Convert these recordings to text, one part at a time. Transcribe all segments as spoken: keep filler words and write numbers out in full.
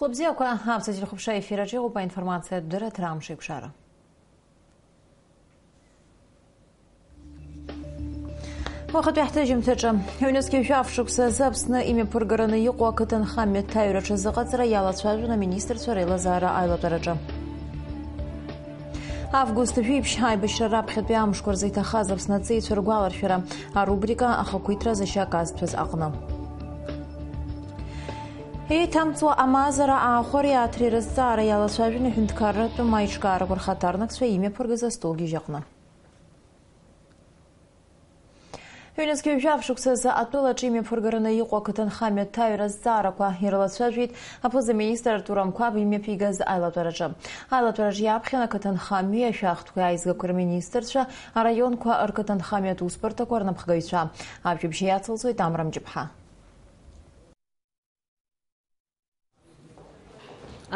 Хәлыбзиақәа, аԥсуа телехәаԥшра ефир аҿы иҟоуп аинформациатә дырраҭара Амш еиқәшара. Уахатәи ҳҭыжьымҭаҿы. Ҩнызқьи жәаф шықәса азы Аԥсны имҩаԥыргараны иҟоу ақыҭанхамҩа ҭаҩра аҽазыҟаҵара иалацәажәон аминистрцәа реилазаара аилатәараҿы. Август жәиԥшь аибашьра раԥхьатәи амшқәа рзы иҭахаз Аԥсны аҵеицәа ргәаларшәара арубрика ахақәиҭра зашьа казҭәыз аҟны. Еиҭамҵуа амазара аахәари ааҭреи рызҵаара иалацәажәон аҳәынҭқарратә маиҿкаарақәа рхаҭарнакцәа имҩаԥыргаз астолгьежь аҟны. Ҩнызқьи жәаф шықәсазы атәылаҿы имҩаԥыргараны иҟоу ақыҭанхамҩа ҭаҩра азҵаарақәа ирылацәажәеит аԥыза-министр Артур Амқәаб имҩаԥигаз аилатәараҿы. Аилатәараҿы иаԥхьан ақыҭанхамҩеи ашәахтәқәеи аизгақәеи рминистрцәа, араионқәа рқыҭанхамҩатә усбарҭақәа рнапхгаҩцәа. Ажәабжь иацылҵоит Амра Мҷыԥҳа.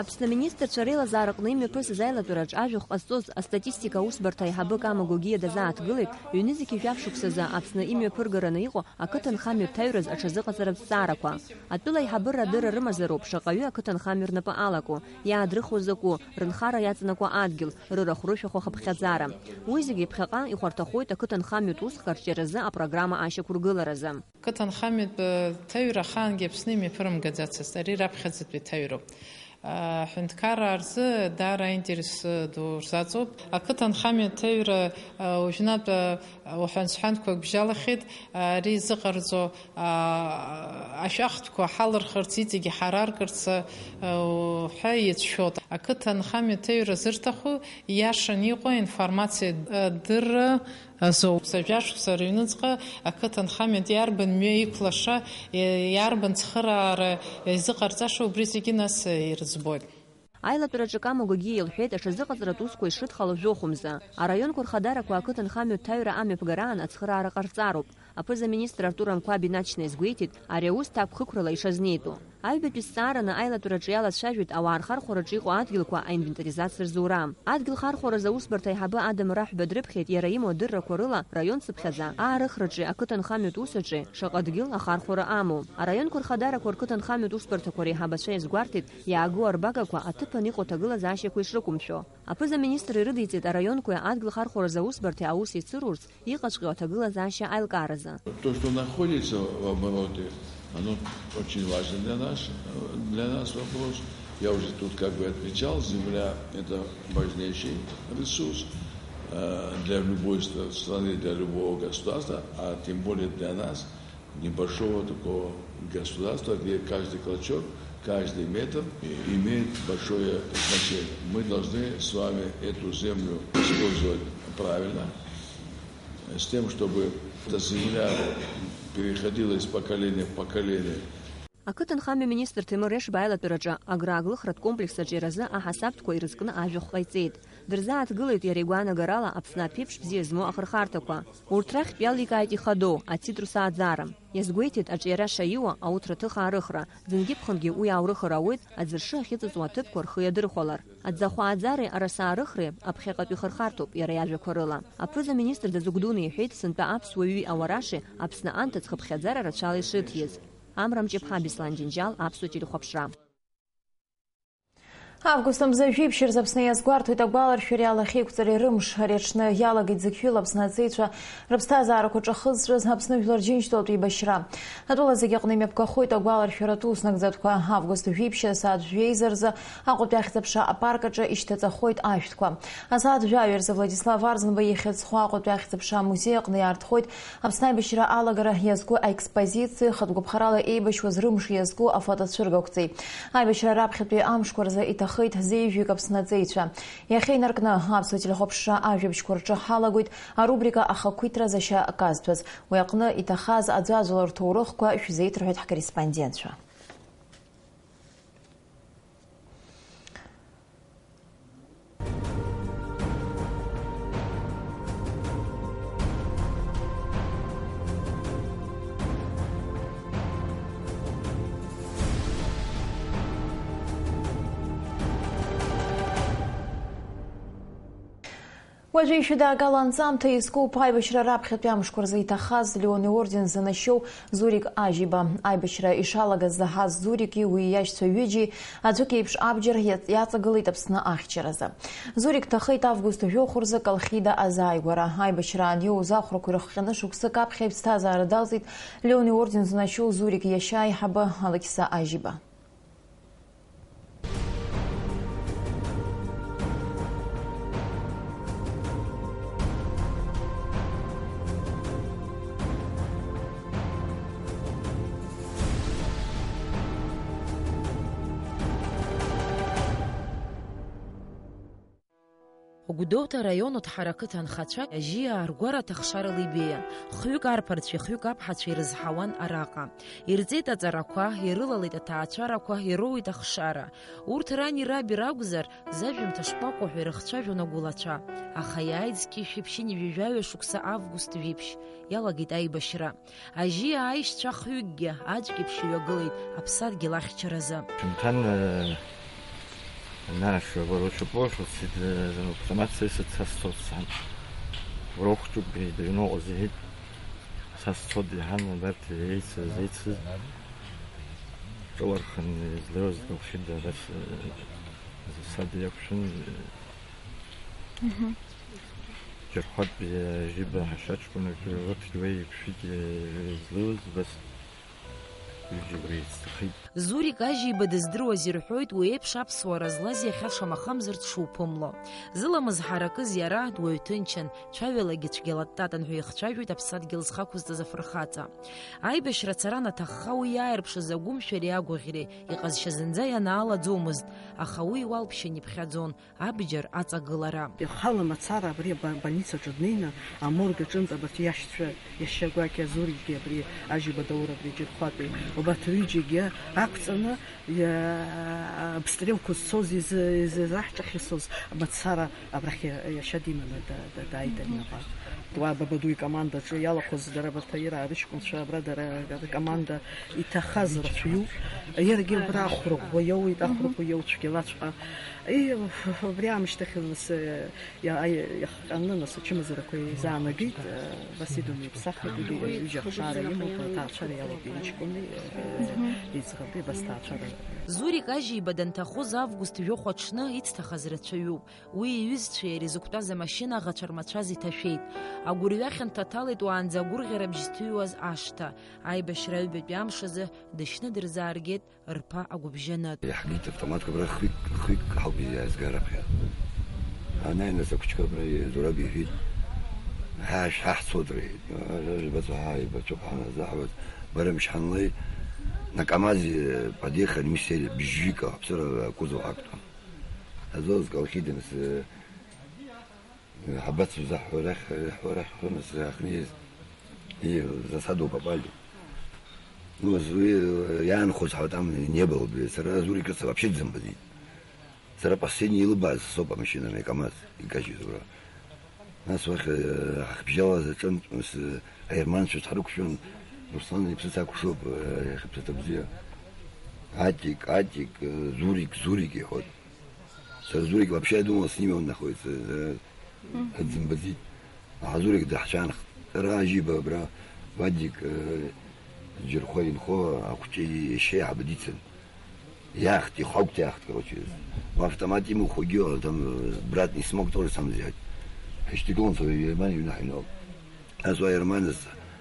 Аԥсны аминистрцәа реилазаараҟны имҩаԥысыз аилатәараҿ ажәахә ҟазҵоз астатистика аусбарҭа аиҳабы Кама Гогиа дазааҭгылеит, ҩнызқьи жәаф шықәсазы Аԥсны имҩаԥыргараны иҟоу ақыҭанхамҩа ҭаҩраз аҽазыҟаҵаратә зҵаарақәа. Атәыла аиҳабыра адырра рымазароуп шаҟаҩы ақыҭанхамҩа рнапы алаку, иаадрыхуа закәу, рынхара иаҵанакуа адгьыл, рырахә-рышәахә ахыԥхьаӡара. Уи зегьы ԥхьаҟа ихәарҭахоит ақыҭанхамҩатә усхк арҿиаразы апрограмма ашьақәыргыларазы. Қыҭанхамҩатә ҭаҩра ахаангьы Аԥсны имҩаԥырымгаӡацызт, ари раԥхьаӡатәи ҭаҩроуп. Аҳәынҭқараа рзы даара аинтерес ду рзаҵоуп. Ақыҭанхамҩатә ҭаҩра, уажәнатә уҳәан-сҳәанқәак бжьалахьеит, ари изыҟарҵо ашәахтәқәа ҳалырхырц, иҵегьы ҳараркырц ҳәа иацәшәоит. Ақыҭанхамҩатә ҭаҩра зырҭаху ииашаны иҟоу аинформациа адырра азоуп. Са жәашықәса рыҩныҵҟа ақыҭанхамҩатә иарбан мҩа иқәлаша, иарбан цхыраара изыҟарҵаша, убри зегьы нас ирыӡбоит. Аилатәараҿы Кама Гогиа илҳәеит, аҽазыҟаҵаратә усқәа ишрыдхало жәохәымза. Араионқәа рхадарақәа ақыҭанхамҩатә ҭаҩра амҩаԥгараан ацхыраара ҟарҵароуп. Аԥыза-министр Артур Амқәаб инаҵшьны иазгәеиҭеит ари аус ҭакә хықәрала ишазнеитәу. Аҩбатәи зҵаараны аилатәараҿы иалацәажәеит ауаа рхархәараҿы иҟоу адгьылқәа аинвентаризациа рзура. Адгьыл хархәаразы аусбарҭа аиҳабы Адам Раҳәба дрыԥхьеит иара имоу адыррақәа рыла раион цыԥхьаӡа, аарыхраҿи ақыҭанхамҩатә усаҿи шаҟа дгьыл ахархәара амоу. Араионқәа рхадарақәа рқыҭанхамҩатә усбарҭақәа реиҳабацәа иазгәарҭеит, иаагоу арбагақәа аҭыԥан иҟоу аҭагылазаашьақәа ишрықәымшәо. Аԥыза-министр ирыдиҵеит араионқәеи адгьыл хархәаразы аусбарҭеи аус еицыруырц, иҟаҵәҟьоу аҭагылазаашьа аилкааразы. То, что находится в обороте, оно очень важно для нас, для нас вопрос. Я уже тут как бы отвечал, земля — это важнейший ресурс, э, для любой стра-, страны, для любого государства, а тем более для нас, небольшого такого государства, где каждый клочок, каждый метр и-, имеет большое значение. Мы должны с вами эту землю использовать правильно, с тем, чтобы эта земля переходила из поколения в поколение. Ақыҭанхамҩа министр Ҭемыр Решба аилатәараҿы аграаглыхратә комплекс аҿиаразы аҳасабтәқәа ирызкны ажәахә ҟаиҵеит. Дырзааҭгылеит иара игәаанагарала Аԥсны аԥеиԥш бзиа змоу ахырхарҭақәа. Урҭ рахьтә иаликааит ихадоу, ацитрус ааӡара. Иазгәеиҭеит аҿиара шаиуа, ауҭраҭых аарыхра, ӡынгьы-ԥхынгьы уи аурыхыр ауеит, аӡыршы ахьыҵыҵуа аҭыԥқәа рхы иадырхәалар. Аӡахәа ааӡареи араса аарыхреи аԥхьаҟатәи хырхарҭоуп, иара иажәақәа рыла. Аԥыза-министр дазыгәдуны иҳәеит, сынтәа аԥсуаҩи ауараshi Аԥсны анҭыҵ хыԥхьаӡара рацәала ишыҭиз. Амра Мҷыԥҳа, Беслан Џьынџьал, Аԥсуа телехәаԥшра. Август мза жәиԥшь рзы Аԥсны иазгәарҭоит агәаларшәареи алахьеиқәҵареи рымш. Ари аҽны иалагеит зықьҩыла Аԥсны аҵеицәа рыԥсҭазаарақәа ҿахызҵәаз Аԥсны Жәлар Џьынџьтәылатә еибашьра. Атәыла зегьы аҟны имҩаԥгахоит агәаларшәаратә уснагӡатәқәа. Август жәиԥшь асааҭ жәеиза рзы Аҟәатәи ахьӡ-аԥша апарк аҿы ишьҭаҵахоит ашәҭқәа. Асааҭ жәаҩа рзы Владислав Арӡынба ихьӡ зху Аҟәатәи ахьӡ-аԥша амузеи аҟны иаартхоит Аԥсны аибашьра алагара иазку аекспозициеи хатә гәаԥхарала еибашьуаз рымш иазку афотоцәыргақәҵеи. Аибашьра раԥхьатәи амшқәа рзы иҭахеит зеижәҩык Аԥсны аҵеицәа. Иахьа инаркны аԥсуа телехәаԥшра ажәабжьқәа рҿы ҳалагоит арубрика ахақәиҭра зашьа казҭәаз. Уи аҟны иҭахаз аӡәаӡәала рҭоурыхқәа шәзеиҭарҳәоит ҳкорреспондентцәа. Уажәы ишәыдаагало анҵамҭа иазкуп аибашьра раԥхьатәи амшқәа рзы иҭахаз Леон иорден занашьоу Зурик Ажьиба. Аибашьра ишалагаз заҳаз Зурики уи иашьцәа ҩыџьеи аӡәык еиԥш абџьар иаҵ-, иаҵагылеит Аԥсны ахьчаразы. Зурик дҭахеит август жәохә рзы Колхида азааигәара. Аибашьра аниоуз ахәрақәа ирыхҟьаны шықәсык аԥхьа иԥсҭазаара далҵит Леон иорден занашьоу Зурик иашьа аиҳабы Алықьса Ажьиба. Гәдоуҭа араион Оҭҳара ақыҭа анхацәа ажьиаа ргәара аҭахшарала ибеиан. Хҩык арԥарцәеи хҩык аԥҳацәеи ирызҳауан араҟа. Ирҵеит аҵарақәа, ирылалеит аҭаацәарақәа, ироуеит ахшара. Урҭ рани раби ракәзар, зажәымҭа шкәакәа ҳәа ирыхцәажәон агәылацәа. Аха иааит зқьи жәшәи ԥшьынҩажәи жәаҩа шықәса август жәиԥшь. Иалагеит аибашьра. Ажьиаа аишьцәа хҩыкгьы аӡәк еиԥш иҩагылеит аԥсадгьыл ахьчаразы. Шьымҭан, э, наш, э, вороша пош, вот сид, э, автомат сесет сасцот сан. Врох чук, э, да, ну, озигит. Сасцот, яхан, барт, э, эйца, зейца. Чолархан, э, злёз, да, хид, да, да, э, сад, я кушун, э, Џьархәатәи ажьиба ҳашаҷкәынак урҭгьы уа еиқәшәеит, излеиуаз убас ҩыџьа уи ицҭахеит. Зурик Ажьиба дыздыруаз ирҳәоит, уи еиԥш аԥсуара злаз иахьа шамахамзар дшуԥымло. Зыламыс ҳаракыз иара дуаҩ ҭынчын, цәаҩалагьы цәгьала дтатан ҳәа ихцәажәоит аԥсадгьыл зхы ақәызҵаз афырхаҵа. Аибашьра ацара анаҭахха уи иааирԥшыз агәымшәареи агәаӷьреи иҟазшьа зынӡа ианаалаӡомызт, аха уи иуалԥшьан иԥхьаӡон. Абџьар аҵагылара. Ихала мацара абри або-, больницаҿы днеины, аморг аҿынтә абарҭ иашьцәа, иашьа гәакьа Зурикгьы абри Ажьиба Даур абри Џьырхәатәи, убарҭ рҩыџьагьы ақәҵаны, иа-, обстрелқәа зцоз изы-, изы-, изаҳҿахьысыз мацара абрахь иа-, иашьа диманы да-, да-, дааит аҩныҟа. Уа Бабаду икомандаҿы иалахәыз дара абарҭ аира арыҷкәынцәа, абра дара ркоманда иҭахаз рацәаҩуп. Иаргьы убра ахәрақәа иоуеит, ахәрақәа иоу цәгьалаҵәҟьа. И, убри аамышьҭахь нас, э, иа-, иа-, иахҟьаны нас ачымазарақәа изаанагеит, э, Васидон иԥсахит, егьи ҩыџьа ахшара имоуп, аҭаацәара иалоуп иҷкәыни, э, иӡӷаби, абас ҭаацәара. Зурик Ажьиба данҭахоз август жәохә аҽны ицҭахаз рацәаҩуп. Уи иҩызцәеи иареи зықәтәаз амашьына аӷацәа рмацәаз иҭашәеит. Агәырҩа хьанҭа ҭалеит уаанӡа агәырӷьарабжь зҭыҩуаз ашҭа. Аибашьра аҩбатәи амш азы дышьны дырзааргеит рԥа агәыбжьанытә. Иаҳгеит автоматқәа абра хҩык, хҩык ҳауп иаазгар аԥхьа. Ҳанааи нас ахәыҷқәа абра Зураб иҳәеит, ҳа, ҳа ҳцоит, рҳәеит. Жәбацәа ҳа, ибацәоуп ҳаназаҳауаз. Бара мшьанлеи, на КамАЗе подъехали, мы сели, бжьҩык аҳәԥсыра акузов ҳақәтәан. Ҳазлаз Колхида нас, Ҳабацу заҳәо рахь, ҳәо рахь ҳәо нас ахниз. И, в засаду попали. Ну, уи, э, иаанхоз ҳәа там не было, блин. Сара Зурик рыцҳа вообще дзымбаӡеит. Сара последний илыбааз соуп амашьына, КамАЗ, игажьыз ура. Нас уахь, э, ҳахбжьалаз аҿынтә, нас, э, аерманцәа ҳрықәшәон, Руслан иԥсыц акәшоуп, э, иахьыԥсыҭа бзиа. Атик, Атик, э, Зурик, Зурик иҳәон. Сара Зурик вообще, я думал, с ними он находится. Э, э, дзымбаӡеит. Аха Зурик даҳцәаанхт. Сара Ажьиба абра, Вадик, э, Џьырхәа инхо ахәҷы иашьа иаҳәа дицын. Иаахт, ихәагәҭа иаахт, короче. Автомат имухугьы, там, э, брат не смог тоже сам взять. Ҳишьҭагылан, сара Германиа иҩны ҳаҩналт. Нас уа Германиас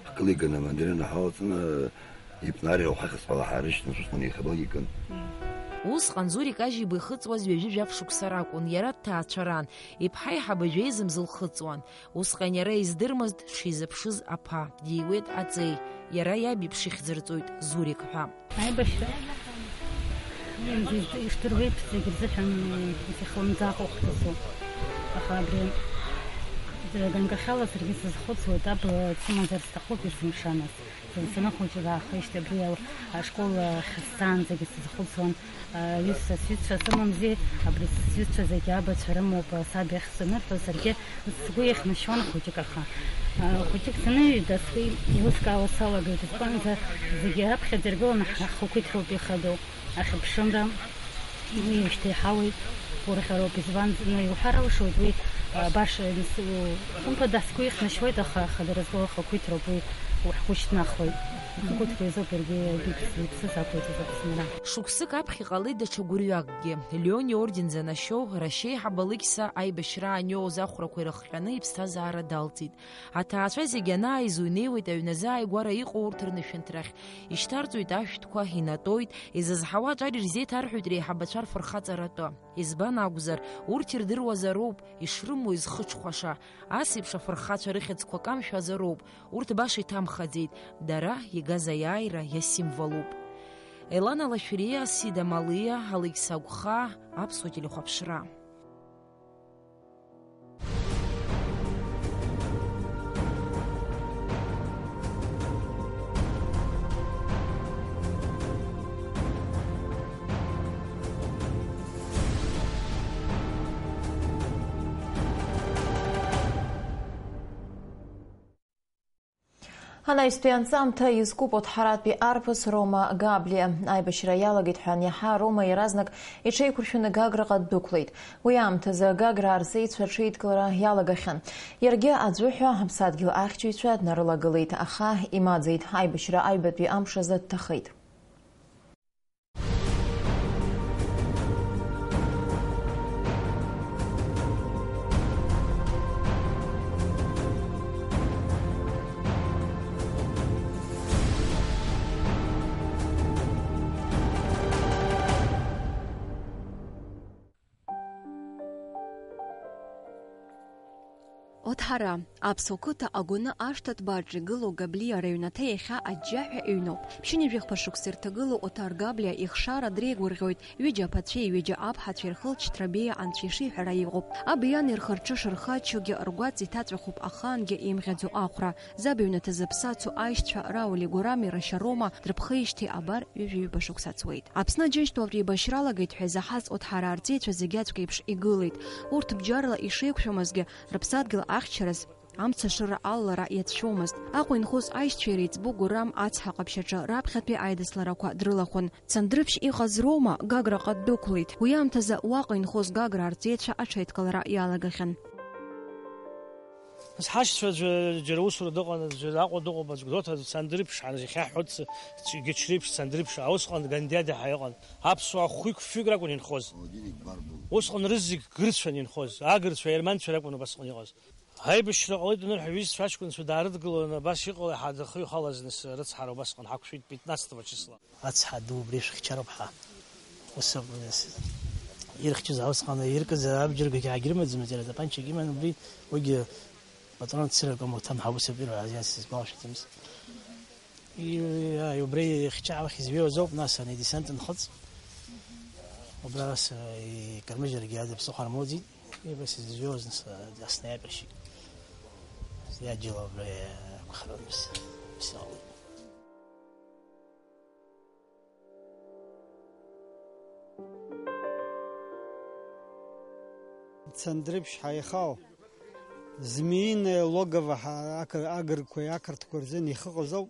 ҳкылиганы амандарина ҳалҵны, ипнария уахьахьысҳәала ҳаарышьҭын, усҟан еихабалиган. Усҟан Зурик Ажьиба ихыҵуаз ҩажәи жәаф шықәса ракәын, иара дҭаацәаран, иԥҳа аиҳабы жәеиза мзы лхыҵуан. Усҟан иара издырмызт дшизыԥшыз аԥа, диуеит аҵеи, иара иаб иԥшыхь дырҵоит Зурик ҳәа. Аибашьра, зегь ишдыруеиԥш, зегь рзыҳәан, э, ихлымӡаах ухҭысу. Аха абри, ганкахьала саргьы сазхәыцуеит, абла сымазар сҭахуп есымшаназ. Сара саныхәыҷыз аахижьҭеи абри ал-, ашкол ахь сцаанӡагьы сазхәыцуан, а, ҩызцәа, сҩызцәа сымамзи, абри сҩызцәа зегьы абацәа рымоуп, а, саб иахь санырҳәо, саргьы сгәы иахьнашьуан хәыҷык, аха, а, хәыҷык саныҩеидас, уи еилыскаауа салагеит, избанзар, зегьы раԥхьаӡа иргыланы ҳхақәиҭроуп ихадоу, ахьыԥшымра, уиижьҭеи иҳауеит. Гәырӷьароуп, избанзар, ну, иуҳәар алшоит уи, а, баша, хымԥада, ҳгәы ихнашьуеит, аха хадара злоу ахақәиҭроуп уи, ҳгәы шьҭнахуеит. Ахақәиҭра изоуп иаргьы иԥс-, иԥсыз ақәиҭыз Аԥсынра. Шықәсык аԥхьа иҟалеит даҽа гәырҩакгьы. Леон иорден занашьоу, Рашьеиҳаб Алықьса аибашьра аниоуз ахәрақәа ирыхҟьаны иԥсҭазаара далҵит. Аҭаацәа зегьы анааизо инеиуеит аҩназы ааигәара иҟоу урҭ рнышәынҭрахь. Ишьҭарҵоит ашәҭқәа, инатәоит, изызҳауа аҿар ирзеиҭарҳәоит реиҳабацәа рфырхаҵаратәы. Избан акәзар, урҭ ирдыруазароуп, ишрымоу изхыҽхәаша. Ас еиԥш афырхацәа рыхьӡқәа камшәазароуп, урҭ баша иҭамхаӡеит, дара игаз аиааира иасимволуп. Елана Лашәриа, Сида Малиа, Алықьса Агәхаа, Аԥсуа телехәаԥшра. Анаҩстәи анҵамҭа изкуп Оҭҳаратәи арԥыс Рома Габлиа. Аибашьра иалагеит ҳәа аниаҳа, Рома иаразнак иҽеиқәыршәаны Гаграҟа ддәықәлеит. Уи аамҭазы Гагра арҵеицәа рҽеидкылара иалагахьан. Иаргьы аӡәы ҳәа аԥсадгьыл ахьчаҩцәа днарылагылеит, аха имаӡеит, аибашьра аҩбатәи амш азы дҭахеит. Оҭҳара, аԥсуа қыҭа Агәаны ашҭа ҭбааҿ игылоу Габлиа рыҩнаҭа иахьа аџьџьаҳәа иҩноуп. Ԥшьынҩажәи хԥа шықәса ирҭагылоу Оҭар Габлиа ихшара дреигәырӷьоит ҩыџьа аԥацәеи ҩыџьа аԥҳацәеи рхылҵшьҭра беиа Анцәа ишиҳәара иҟоуп. Аби ани рхы-рҿы шырхаччогьы ргәаҵа иҭаҵәахуп ахаангьы имӷьаӡо ахәра. Заб иҩнаҭа зыԥсы ацу аишьцәа Рауль Гурами Рашьа Рома дрыԥхеижьҭеи абар ҩажәи ҩба шықәса ҵуеит. Аԥсны аџьынџьтәылатә еибашьра алагеит ҳәа изаҳаз Оҭҳара арҵеицәа зегь аҵәҟьеиԥш игылеит. Урҭ бџьарла ишеиқәшәамызгьы, рыԥсадгьыл ахьчараз, амца ашыра алалара иацәшәомызт. Аҟәа инхоз аишьцәа иреиҵбу Гурам ацҳа ҟаԥшь аҿы раԥхьатәи аидысларақәа дрылахәын. Цандрыԥшь иҟаз Рома Гаграҟа ддәықәлеит. Уи аамҭазы уаҟа инхоз Гагра арҵеицәа аҽеидкылара иалагахьан. Ҳашьцәа аӡәы џьара усура дыҟан, аӡәы Аҟәа дыҟоуп, аӡә Гәдоуҭа, аӡә Цандрыԥшь, ҳара иахьа ҳҳәоит, Гьычрыԥшь, Цандрыԥшь, усҟан Гандиада ҳәа иҟан. Аԥсуаа хәҩык-фҩык ракәын инхоз. Усҟан рызегь гырцәан инхоз. Агырцәа, аерманцәа ракәын убасҟан иҟаз. Аибашьра ҟалеит анырҳәа, иҩызцәа аҷкәынцәа даарыдгылон, абас иҟалеи ҳадырхыҩхалаз, нас, рыцҳара убасҟан ҳақәшәеит, пятнадцатого числа. Ацҳа ду убри шәыхьчароуп ҳәа. Ус акәын, нас, ирхьчоз аусҟан иркыз абџьарқәагьы аагьрымаӡамызт, иара атапанчагьы иман, убри, уигьы патрон цырак амоҭан ҳәа ус ауп ирҳәаз, иацыз сгәалашәаӡомызт. И-, и-, убри ихьча аахь изҩеиуаз ауп, нас, ани десант нхыҵ. Убра ас, и-, икармыжьрагьы ада ԥсыхәа рмоуӡеит. Ибас изҩеиуаз, нас, а, аснайперщик. Иаџьал убра иақәхаран, нас, ԥсыхәа. Цандрыԥшь ҳаихал, змеиное логово ҳа-, ақыр-, агырқәеи ақырҭқәеи рзын ихыҟаз ауп.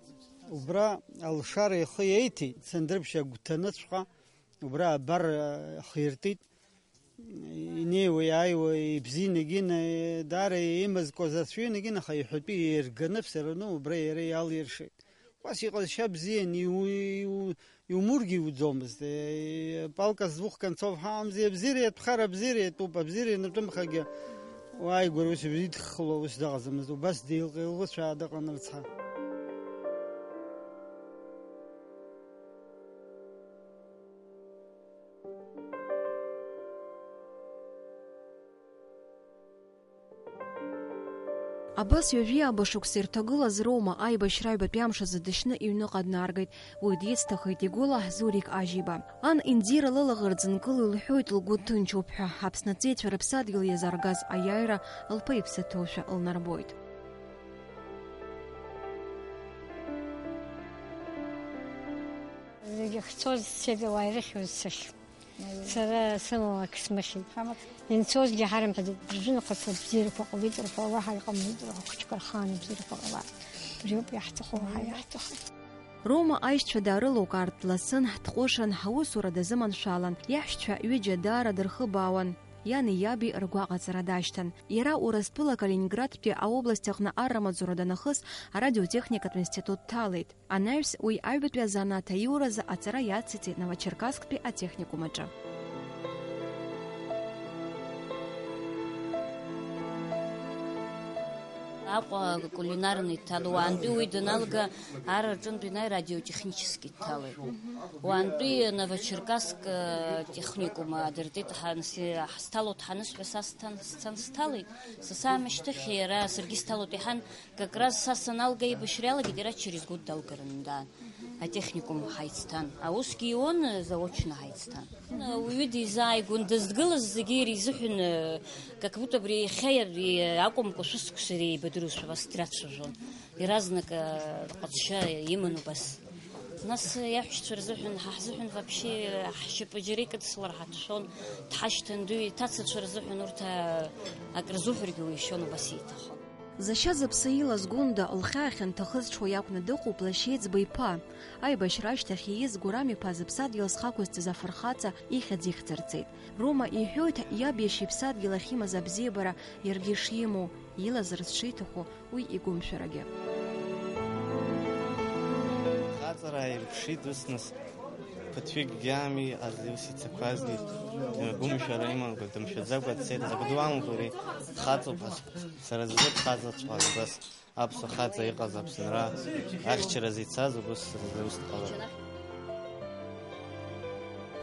Убра алшара ихы иеиҭеит, Цандрыԥшь агәҭаныҵәҟьа, убра абар, э, хиртит. Инеиуа, иааиуа, ибзианы егьина, даара имазкуаз аӡә ҩынагьы, аха иҳәатәы иирганы, все равно убра иара иалиршеит. Убас иҟазшьа бзиан, иу-, иу-, иумургьы иуӡомызт. Э, палка с двух концов ҳамамзи, абзиара иатәхар абзиара иатәуп, абзиара ианатәымхагьы, уааигәара ус идххыло ус дыҟаӡамызт, убас деилҟьа-еилӷәыцәаа дыҟан рыцҳа. Абас ҩажәи ааба шықәса ирҭагылаз Рома аибашьра аҩбатәи амш азы дышьны иҩныҟа днаргеит. Уи дицҭахеит игәыла Зурик Ажьиба. Ан Индира лылаӷырӡ нкыло илҳәоит лгәы ҭынчуп ҳәа, Аԥсны аҵеицәа рыԥсадгьыл иазаргаз аиааира лԥа иԥсы ҭоушәа лнарбоит. Зегьы ахьцоз сцеит, ауаа ирыхьуаз сахь. Сара сымала акы смыхьит. Инцозгьы ҳарымҳәаӡеит, рзын ахәыцра бзиарақәа ҟалеит рҳәо, уаҳа иҟамлеит, рхәыҷқәа рхаан бзиарақәа ҟалап. Убриоуп иаҳҭаху, уаҳа иаҳҭаху. Рома аишьцәа даарылукаартә дласын, дҟәышын, ҳаусура дазыманшәалан, иаҳәшьцәа ҩыџьа даара дырхыбаауан. Иани иаби ргәаҟаҵара дашьҭан. Иара Урыстәыла Калининградтәи аобласт аҟны аррамаҵура данахыс, арадиотехникатә институт дҭалеит. Анаҩс уи аҩбатәи азанааҭ аиуразы аҵара иациҵеит Новочеркасктәи атехникум аҿы. Аҟәа кулинарный дҭалеит. Уаантәи уи даналга, ар аҿынтә инаҩ радиотехнический дҭалеит. Уаантәи Новочеркасск, э, техникум адыртит, ҳа-, нас, ҳазҭалоит ҳанысҳәа, са сҭан, сцан сҭалеит. Са саамышьҭыхь иара саргьы сҭалоит иҳан, как раз са саналга аибашьра иалагеит, иара через год далгараны даан. Атехникум ҳаицҭан. Аусгьы иуан, заочно ҳаицҭан. Уаҩы дизааигәан, дыздгылаз зегьы иара изыҳәан, как будто абри иахьа иара акәымкәа, шәышықәса реибадырушәа абас драцәажәон. Иаразнак, э, рҟазшьа иман убас. Нас иаҳәшьцәа рзыҳәан, ҳа ҳзыҳәан вообще ҳшьапы џьара икыдсылар ҳаҭшәон, дҳашьҭан, дыҩ-, иҭацацәа рзыҳәан урҭ, э, акры зуҳәаргьы уишьон, убас иҭахон. Зашьа зыԥсы илаз Гәында лхьаа ахьынҭахыз ҽуа иакәны дыҟоуп лашьа еиҵбы иԥа. Аибашьра ашьҭахь ииз Гәырам иԥа зыԥсадгьыл зхы ақәызҵаз афырхаҵа ихьӡ ихьӡырҵеит. Рома иҳәоит, иаб иашьа иԥсадгьыл ахьимаз абзиабара иаргьы шимоу, илазарц шиҭаху уи игәымшәарагьы. Хаҵара ааирԥшит ус, нас, ԥыҭҩыкгьы ами, аӡ-, ус ицақәазгьы, гәымшәара имамкәа, дымшәаӡакәа дцеит, закә ду амоуп ари, хаҵоуп ҳәа, сара сзы дхаҵаҵәҟьан убас. Аԥсуа хаҵа иҟаз Аԥсынра ахьчаразы ицаз убыс рзы ус дҟалоит.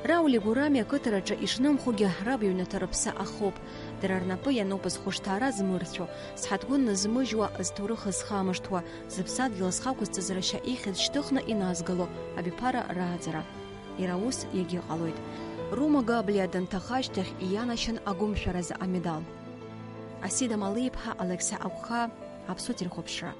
Рауль Гурами ақыҭараҿы ишнымхогьы раб иҩнаҭа рыԥсы ахоуп. Дара рнапы иануп зхәышҭаара змырцәо, зҳаҭгәын нызмыжьуа, зҭоурых зхамышҭуа, зыԥсадгьыл зхы ақәызҵаз рашьа ихьӡ шьҭыхны иназгало абиԥара рааӡара. Иара ус иагьыҟалоит. Рома Габлиа данҭаха ашьҭахь ианашьан агәымшәаразы амедал. Асида Малиԥҳа, Алықьса Агәхаа, Аԥсуа телехәаԥшра.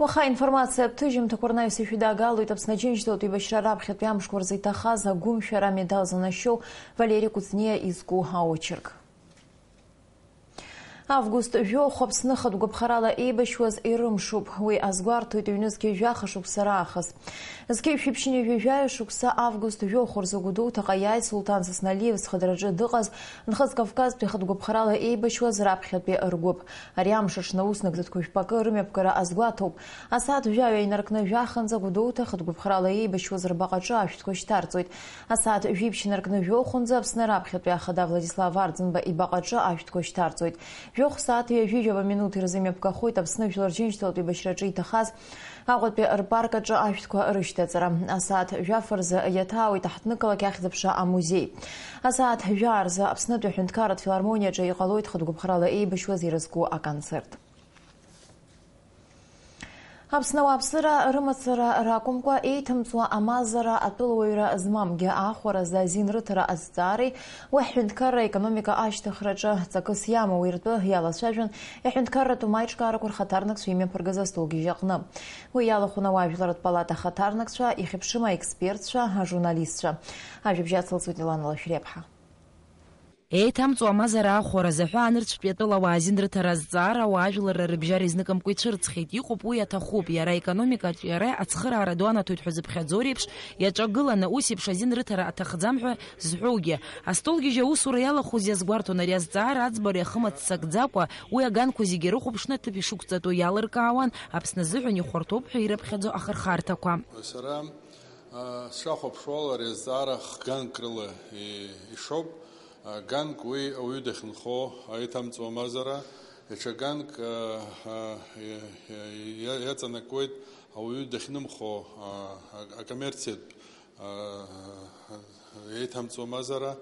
Уаха аинформациатә ҭыжьымҭақәа рнаҩс ишәыдаагалоит Аԥсны Аџьынџьтәылатә еибашьра раԥхьатәи амшқәа рзы иҭахаз агәымшәара амедал занашьоу Валери Кәыҵниа изку аочерк. Август жәохә Аԥсны хатә гәаԥхарала еибашьуаз ирымшуп. Уи азгәарҭоит ҩнызқьи жәаха шықәса раахыс. Зқьи жәшәи ԥшьынҩажәи жәаҩа шықәса август жәохә рзы Гәдоуҭаҟа иааит Сулҭан Сасналиев зхадраҿы дыҟаз Нхыҵ Кавказтәи хатә гәаԥхарала еибашьуаз раԥхьатәи ргәыԥ. Ари амш аҽны аус нагӡатәқәа жәпакы рымҩаԥгара азгәаҭоуп. Асааҭ жәаҩа инаркны жәаханӡа Гәдоуҭа хатә гәыԥхарала еибашьуаз рбаҟаҿы ашәҭқәа шьҭарҵоит. Асааҭ жәиԥшь инаркны жәохәынӡа Аԥсны раԥхьатәи ахада Владислав Арӡынба ибаҟаҿы ашәҭқәа шьҭарҵоит. Жәохә сааҭ ҩажәи жәаба минуҭ ирзымҩаԥгахоит Аԥсны Жәлар Џьынџьтәылатә еибашьраҿы иҭахаз Аҟәатәи рпарк аҿы ашәҭқәа рышьҭаҵара. Асааҭ жәаф рзы иаҭаауеит аҳҭнықалақь ахьӡ-аԥша амузеи. Асааҭ жәаа рзы Аԥснытәи аҳәынҭқарратә филармониаҿы иҟалоит хатә гәыԥхарала еибашьуаз ирызку аконцерт. Аԥсны ауааԥсыра рымацара ракәымкәа, еиҭамҵуа амазара атәылауаҩра змамгьы аахәаразы азин рыҭара азҵаареи уи ҳҳәынҭқарра аекономика ашьҭыхраҿы ҵакыс иамоу иртәы иалацәажәон иҳәынҭқарратә маиҿкаарақәа рхаҭарнакцәа имҩаԥыргаз астолгьежь аҟны. Уи иалахәын ауаажәларратә палата ахаҭарнакцәа, ихьыԥшым аекспертцәа, ажурналистцәа. Ажәабжь ацылҵоит Елана Лашәриаԥҳа. Еиҭамҵуа амазара аахәара азы аҳәаа анырцәтәи атәылауаа азин рыҭара азҵаара ауаажәларра рыбжьара изныкымкәа ицәырҵхьеит. Иҟоуп, уи аҭахуп. Иара аекономикатә иара ацхыраара ду анаҭоит ҳәа зыԥхьаӡо реиԥш, иаҿагыланы, ус еиԥш азин рыҭара аҭахӡам ҳәа зҳәоугьы. Астолгьежь аусура иалахәыз иазгәарҭон ари азҵаара аӡбара иахымыццакӡакәа, уи аганқәа зегьы ирыхәаԥшны аҭыԥ ишықәҵатәу иалыркаауан, Аԥсны азыҳәан ихәарҭоуп ҳәа ирыԥхьаӡо ахырхарҭақәа. Сара, а, сшахәаԥшуала, ари азҵаара хганк рыла и-, ишоуп. А, ганк уи ауаҩы дахьынхо аиҭамҵуа мазара, даҽа ганк, а, а, иа-, иа-, иа-, иаҵанакуеит ауаҩы дахьнымхо, а, а, акоммерциатә, а, а, еиҭамҵуа мазара.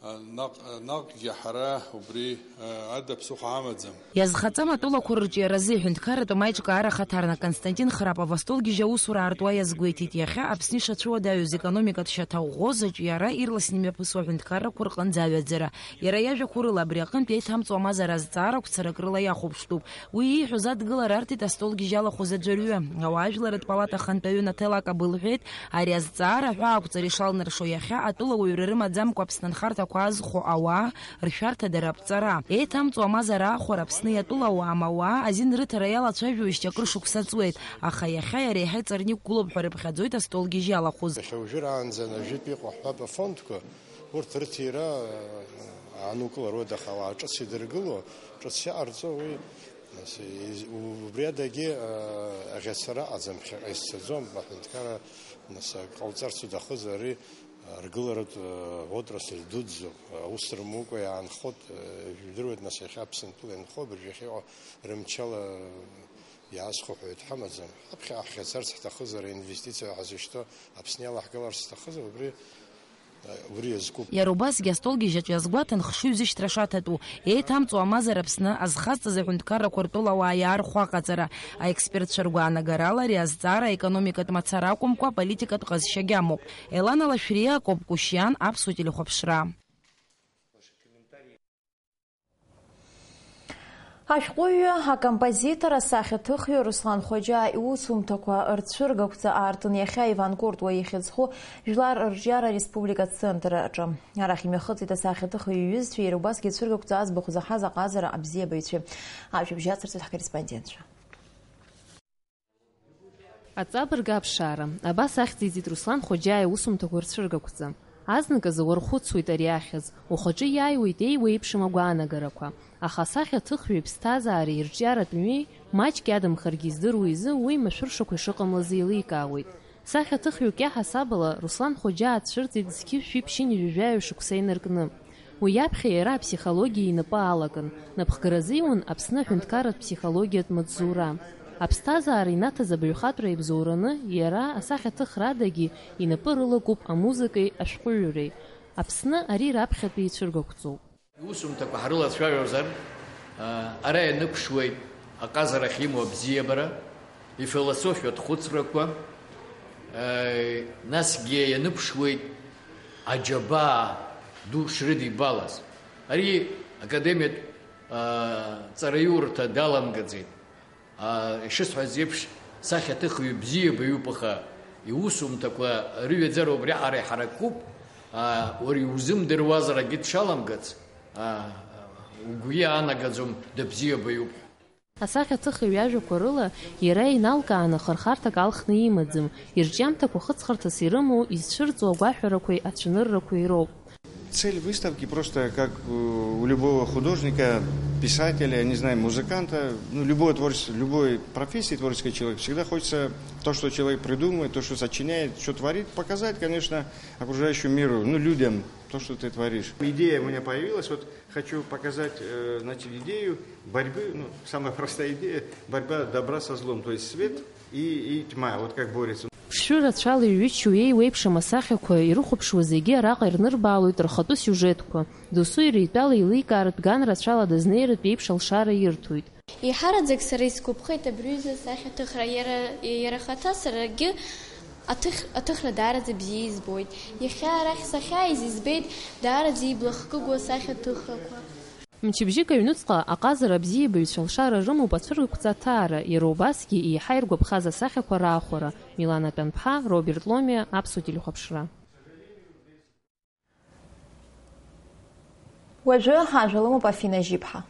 Наҟ-, наҟгьы ҳара убри, а, ада ԥсыхәа амаӡам. Иазхаҵам атәылақәа рырҿиаразы иҳәынҭқарратә амаиҿкаара ахаҭарнак Константин Храпов астолгьежь аусура аартуа иазгәеиҭеит, иахьа Аԥсны ишацәуадаҩыз економикатә шьаҭа ӷәӷәа заҿиара ирласны имҩаԥысуа аҳәынҭқаррақәа рҟынӡа аҩаӡара. Иара иажәақәа рыла абри аҟынтә еиҭамҵуа амазара азҵаарақәҵара акрыла иахәаԥштәуп. Уи ииҳәоз адгылара арҭеит астолгьежь алахәыз аӡәырҩы. Ауаажәларратә палата ахантәаҩы Наҭел Акаба лҳәеит, ари азҵаара аҳәаақәҵара ишалнаршо иахьа атәылауаҩра рымаӡамкәа Аԥсны анхарҭақәа азхәо ауаа ршәарҭа дара аԥҵара. Еиҭамҵуа амазара аахәара Аԥсны иатәылауаа мауаа азин рыҭара иалацәажәоижьҭеи акыр шықәса ҵуеит, аха иахьа иара еиҳа иҵарны иқәгылоуп ҳәа рыԥхьаӡоит астолгьежь иалахәыз. Иахьа уажәраанӡа ажәытә иҟоу ҳҳәап афондқәа, урҭ рыҭира, э, аанукылароуеит, аха ауаа ҿыц идыргыло, ҿыц иҟарҵо уи, нас, из-, у-, убри адагьы, э, аӷьацара аӡам, ԥхьаҟа изцаӡом, аҳәынҭқарра, нас, ак ҟауҵарц уҭахызар, ари, э, ргыларатә, э, отрасль дуӡӡоуп, аус рымукәа иаанхоит, э, жәдыруеит, нас, иахьа Аԥсынтәыла ианхо, абыржәы иахьа иҟоу рымчала, э, иаазхәо ҳәа ҳамаӡам. Ҳаԥхьаҟа ҳӷьацарц ҳҭахызар, аинвестициа ҳазышьҭоу Аԥсны иалаҳгаларц ҳҭахызар, убри Убри иазкуп. Иара убасгьы астолгьежь аҿы иазгәаҭан хшыҩзышьҭра шаҭатәу, еиҭамҵуа амазара Аԥсны азхазҵаз аҳәынҭқаррақәа ртәылауаа иаархәо аҟаҵара. Аекспертцәа ргәаанагарала, ари азҵаара аекономикатә мацара акәымкәа, аполитикатә ҟазшьагьы амоуп. Елана Лашәриа, Акоп Кушьиан, Аԥсуа телехәаԥшра. Ашәҟәыҩҩы, акомпозитор, асахьаҭыхҩы Руслан Хоџьаа иусумҭақәа рцәыргақәҵа аартын иахьа Иван Куртуа ихьӡ зху Жәлар рҿиара республика ацентр аҿы. Арахь имҩахыҵит асахьаҭыхҩы иҩызцәеи иара убасгьы ацәыргақәҵа аӡбахә заҳаз аҟазара абзиабаҩцәеи. Ажәабжь ацырҵоит ҳкорреспондентцәа. Аҵабырг аԥшаара, абас ахьӡ иҵеит Руслан Хоџьаа иусумҭақәа рцәыргақәҵа. Азныказы уархәыцуеит ари ахьӡ, ухаҿы иааиуеит еиуеиԥшым агәаанагарақәа, аха асахьаҭыхҩы иԥсҭазаареи ирҿиаратә мҩеи маҷк иадамхаргьы издыруа изы уи машәыршақәа ишыҟамлаз еиликаауеит. Сахьаҭыхҩык иаҳасабала, Руслан Хоџьаа дцәырҵит зқьи жәшәи ԥшьынҩажәи жәаҩа шықәса инаркны. Уи иаԥхьа иара аԥсихологиа инапы алакын, напхгара азиуан Аԥсны аҳәынҭқарратә ԥсихологиатә маҵзура. Аԥсҭазаара инаҭаз абаҩхатәра ибзоураны, иара асахьаҭыхрадагьы инапы рылакуп амузыкеи ашәҟәыҩҩреи. Аԥсны ари раԥхьатәи ицәыргақәҵоуп. Иусумҭақәа ҳрылацәажәозар, а, ара ианыԥшуеит аҟазарахь имоу абзиабара, ифилософиатә хәыцрақәа, а, насгьы ианыԥшуеит аџьабаа ду шрыдибалаз. Ари академиатә, а, ҵараиурҭа даламгаӡеит. А, ишысҳәаз еиԥш, сахьаҭыхҩы бзиа баҩуп, аха иусумҭақәа рыҩаӡара убриаҟара иҳаракуп, а, уара иузымдыруазар акгьы дшаламгац, а, угәы иаанагаӡом дыбзиа баҩуп. Асахьаҭыхҩы иажәақәа рыла, иара иналкааны хырхарҭак алхны имаӡам, ирҿиамҭақәа хыҵхырҭас ирымоу, изцәырҵуа агәаҳәарақәеи ацәаныррақәеи роуп. Цель выставки просто, как у любого художника, писателя, я не знаю, музыканта, ну, любого творчества, любой профессии творческий человек, всегда хочется то, что человек придумывает, то, что сочиняет, что творит, показать, конечно, окружающему миру, ну, людям, то, что ты творишь. Идея у меня появилась, вот хочу показать, э, значит, идею борьбы, ну, самая простая идея, борьба добра со злом, то есть свет и, и тьма, вот как борются. Ԥшшәы рацәала иҩычоу еиуеиԥшым асахьақәа ирыхәаԥшуа зегьы араҟа ирнырбаалоит рхатәы сиужетқәа. Досу иара итәала еиликааратә ган рацәала дызнеиратә еиԥш алшара ирҭоит. Еиҳараӡак сара исгәаԥхеит абри аҩыза асахьаҭыхра. Иара, иара ахаҭа саргьы аҭых-, аҭыхра даараӡа бзиа избоит. Иахьа арахь сахьааиз избеит даараӡа ибла хкыгоу асахьаҭыхрақәа. Мчыбжьык аҩнуҵҟа аҟазара абзиабаҩцәа алшара рымоуп ацәыргақәҵа аҭаара, иара убасгьы еиҳа иргәаԥхаз асахьақәа раахәара. Милана Тәанԥҳа, Роберт Ломиа, Аԥсуа телехәаԥшра. Уажәы ҳажәа лымоуп Афина Жьиԥҳа.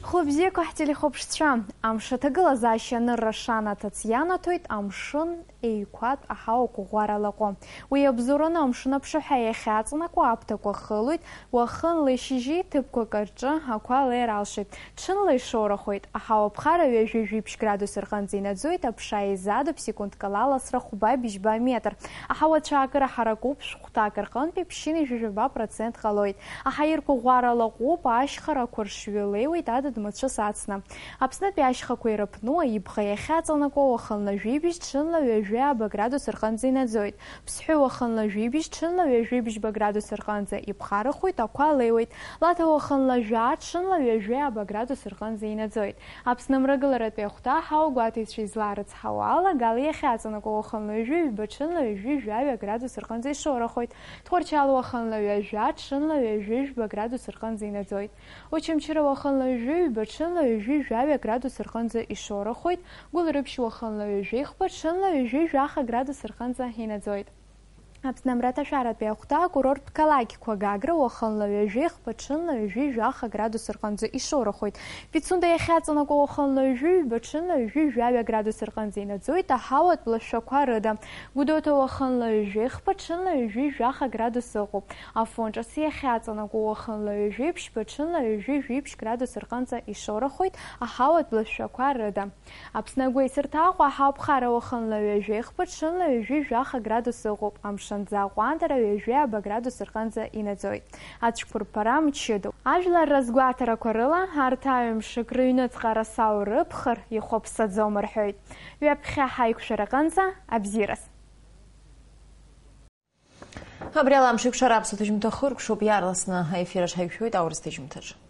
Хәы бзиақәа ҳтелехәаԥшцәа, амш аҭагылазаашьа анырра шанаҭац ианаҭоит амшын еиқәатә аҳауа қәыӷәӷәара лаҟәы. Уи иабзоураны амшын аԥшаҳәа иахьаҵанакуа аԥҭақәа хылоит, уахынла ишьыжьи ҭыԥқәак рҿы ақәа леир алшоит. Ҽынла ишоурахоит, аҳауа ԥхара ҩажәи жәиԥшь градус рҟынӡа инаӡоит, аԥша еизадоуп секундк ала ласра хәба быжьба метр. Аҳауа цәаакыра ҳаракуп, шәҟәҭак рҟынтәи ԥшьынҩажәи жәаба процент ҟалоит. Аҳаирқәа ӷәӷәара лаҟәуп, ашьхарақәа ршҩы леиуеит адыд мацәыс ацны. Аԥснытәи ашьхақәа ирыԥну аибӷа иахьаҵанакуа уахынла жәибжь, ҽынла ҩажәи ааба градус рҟынӡа инаӡоит. Ԥсҳәы уахынла жәибжь, ҽынла ҩажәи бжьба градус рҟынӡа иԥхарахоит, ақәа леиуеит. Лаҭа уахынла жәаа, ҽынла ҩажәи ааба градус рҟынӡа инаӡоит. Аԥсны амрагыларатәи ахәҭа аҳауа гәаҭеицәа излаарыцҳауа ала, Гал иахьаҵанакуа уахынла ҩажәи ҩба, ҽынла ҩажәи жәаҩа градус рҟынӡа ишоурахоит. Тҟәарчал уахынла ҩажәа, ҽынла ҩажәи жәба градус рҟынӡа инаӡоит. Очамчыра уахынла ҩажәи ҩба, ҽынла ҩажәи жәаҩа градус рҟынӡа ишоурахоит. Гәылрыԥшь уахынла ҩажәи хԥа, ҽынла ҩажәи жәаха градус рҟынӡа инаӡоит. Аԥсны амраҭашәаратәи ахәҭа акурорттә қалақьқәа Гагра уахынла ҩажәи хԥа, ҽынла ҩажәи жәаха градус рҟынӡа ишоурахоит. Пицунда иахьаҵанакуа уахынла ҩажәи ҩба, ҽынла ҩажәи жәаҩа градус рҟынӡа инаӡоит аҳауатә лашәақәа рыда. Гәдоуҭа уахынла ҩажәи хԥа, ҽынла ҩажәи жәаха градус ыҟоуп. Афон ҿыц иахьаҵанакуа уахынла ҩажәи ԥшьба, ҽынла ҩажәи жәиԥшь градус рҟынӡа ишоурахоит аҳауатә лашәақәа рыда. Аԥсны агәеисырҭа Аҟәа аҳауа ԥхара уахынла ҩажәи хԥа, ҽынла ҩажәи жәаха градус ыҟоуп, амшын аӡы аҟәандара ҩажәи ааба градус рҟынӡа инаӡоит. Ацәқәырԥара мчыдоуп. Ажәлар разгәаҭарақәа рыла, арҭ аҩымшак рыҩныҵҟа арасу рыԥхыр ихәаԥсаӡом рҳәоит. Ҩаԥхьа ҳаиқәшәараҟынӡа абзиараз. Абри ала амш еиқәшара аԥсуа ҭыжьымҭа хыркәшоуп, иаарласны аефир аҿы ҳаиқәшәоит аурыс ҭыжьымҭаҿ.